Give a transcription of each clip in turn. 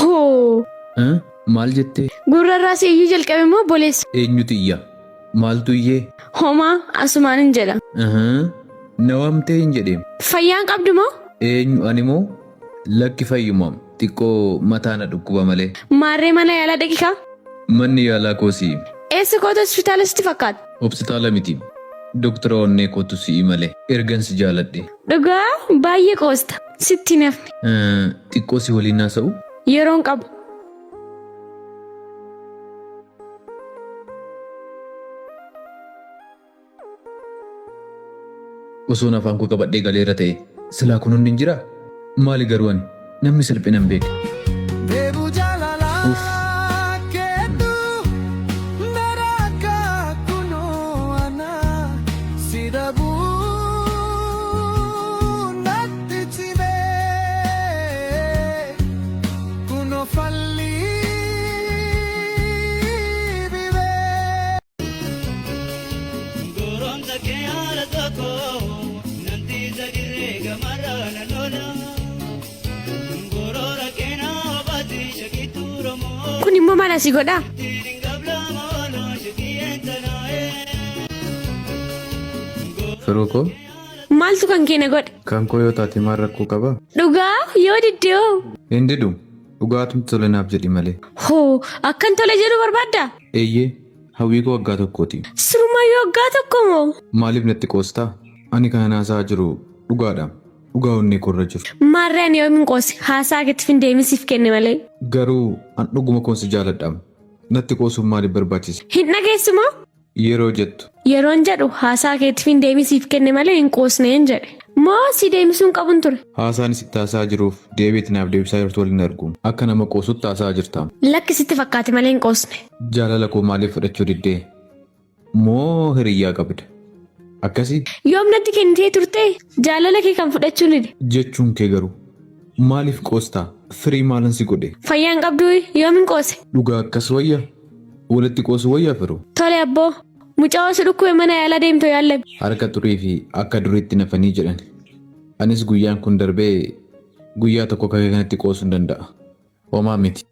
Hoo! Eh? Maal jettee? Gurra irraa si iyyuu jalqabe moo obboleessa? Eenyutu iyya? Maaltu iyyee? Homaa asumaan hin jedha. Uhuu. Na waamtee hin jedheem. Fayyaan qabdu moo? Eenyu ani moo? Lakki fayyuma xiqqoo mataa na dhukkuba malee. Maarree mana yaalaa dhaqi kaa. Manni yaalaa koo si'i. Eessa kootu hospitaala sitti fakkaata? Hopsitaala miti. Doktora onnee kootu si'i malee. Ergan si jaaladhe. Dhugaa baay'ee qoosta. Sitti hin hafne. Xiqqoo si waliin haasa'u? Yeroon qabu. Osoon afaan koo qabadhee galeera ta'e silaa kun hundi hin jiraa? Maali garuu ani namni salphina hin beekne. Dheebuu Uff. jaalalaa keetu bara akka kunoo ana si dhabuu natti cime kunoo falli dhibee. Goromsa kee haala tokko nanti isa dirree gamarra na lola. Gorora kee na obaati shakitu romoo. Kun immoo maal asii godhaa? Ittiin gablama ooloo shakiyyeen tanaa'ee. Firoo koo Maaltu kan kee na godhe? kan koo yoo taate maal rakkoo qaba? Dhugaa yoo didde hoo? Hin didu. Dhugaatumti tole naaf jedhi malee. Hoo akkan tole jedhu barbaaddaa? Eeyyee hawwii koo waggaa tokkooti. Sirumayyuu waggaa tokko moo? Maaliif natti qoostaa? Ani kanan haasa'aa jiru dhugaadha. Dhugaa onnee koorra jiru. Maarree ani yoomin qoose? Haasaa keetif hin deemin siif kenne malee. Garuu an dhuguma koon si jaaladha. Natti qoosuun maaliif barbaachise? Hin dhageessu moo? Yeroo jettu. Yeroon jedhu haasaa keetifin deebii siif kenne malee hin qoosneen jedhe. Moo si deebisuu hin qabun ture? Haasaan sitti haasa'aa jiruuf deebii ati naaf deebisaa jirtu wal hin argu. Akka nama qoosutti haasa'aa jirta. Lakki sitti fakkaate malee hin qoosne. Jaalala koo maaliif fudhachuu diddee? Moo hiriyyaa qabda? Akkasii? Yoom natti kennitee turtee? Jaalala kee kan fudhachuu dide. Jechuun kee garuu maaliif qoostaa? Firii maalan si godhe? Fayyaa hin qabduu yoomin qoose? Dhugaa akkas wayya? Walitti qoosuu wayya firoo? Tole abboo. Mucaa osoo dhukkube mana yaalaa deemtu yaallami. Harka xurii fi akka duriitti nafanii jedhan. Anis guyyaan kun darbee guyyaa tokko akka kee kanatti qoosuu hin danda'a. Homaa miti.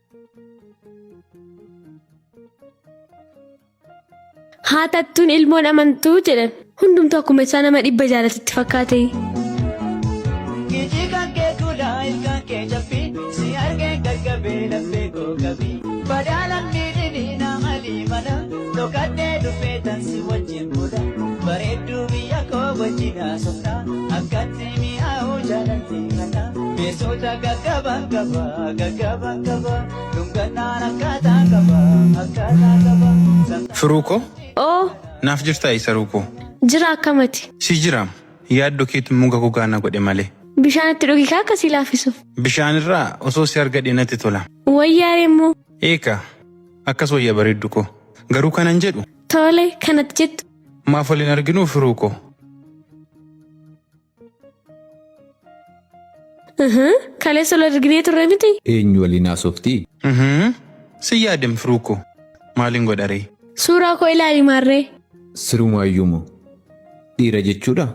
Haatattuun ilmoon amantuu jedhan. Hundumtuu akkuma isaa nama dhibba jaalatutti fakkaate. Iji kan kee kuula ilkaan kee cabbii si argee gaggabee laphee koo qabii. Badaa lammii dhibii na malii mala dhokadhee dhufee tan si wajjin bula. Bareedduu biyya koo wajjin haasofna akkatti mi'aawu jaalalli kana. Beesota gaggaban qaba gaggaban qaba dhungannaan akkaataa qaba akkaataa qaba. Firuu koo Oo naaf jirtaa saruu koo? jira akkamati. Si jira yaaddoo keetu muka gogaa na godhe malee. Bishaan itti dhugi kaa akka si laaffisuuf. Bishaan irraa osoo si argadhe natti tola. Wayyaaree immoo. Eekaa akkas wayya bareeddu koo. Garuu kanan jedhu. Tole kanatti jettu. Maaf wal hin arginuu firuu koo? Kaleessa wal arginee turre miti? Eenyu waliin haasofti? Si yaadem firuu koo. Maalin godha ree? Suuraa koo ilaali maarree. Sirumaayyuu moo? Dhiira jechuudha?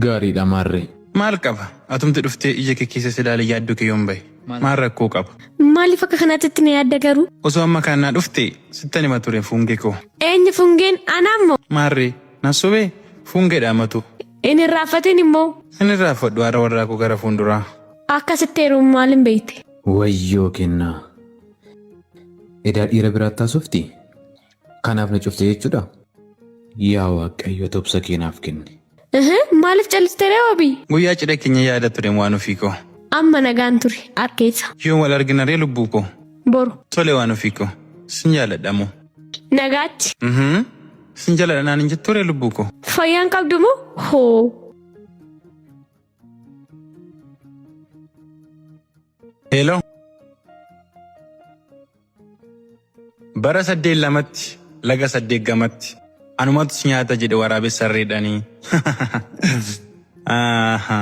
Gaariidha maarree. Maal qaba? Atumti dhuftee ija kee keessa si ilaale yaaddoo kee yoon bahe. Maal rakkoo qaba? Maaliif akka kanaatti itti na yaadda garuu? Osoo amma kaan naa dhufte sittan hima ture fuungee koo. Eenyu fungeen? Anaan moo? Maarree? Na sobee? Fuungeedha amatu. Hin irraanfatin immoo. Hin irraanfadhu haadha warraa koo gara fuunduraa. Akka sitti heerumu maalin beekte? Wayyoo kennaa. Edaa dhiira biraatti haasofti? Kanaaf na cufte jechuudha? Yaa Waaqayyo ati obsa kee naaf kenni. Maaliif calliste ree wabii? Guyyaa cidha keenya yaada ture waan ofii koo. Amma nagaan turi arkeessa. Yoom wal argina ree lubbuu koo? Boru. Tole waan ofii koo. Sin jaaladha moo? Nagaatti. Sin jaaladha naan hin jettuu ree lubbuu koo? Fayyaan qabdu moo? Hoo. Hello. Bara saddeet lamatti laga saddeet gamatti anumatu si nyaata jedhe waraabessi harreedhanii. Aha.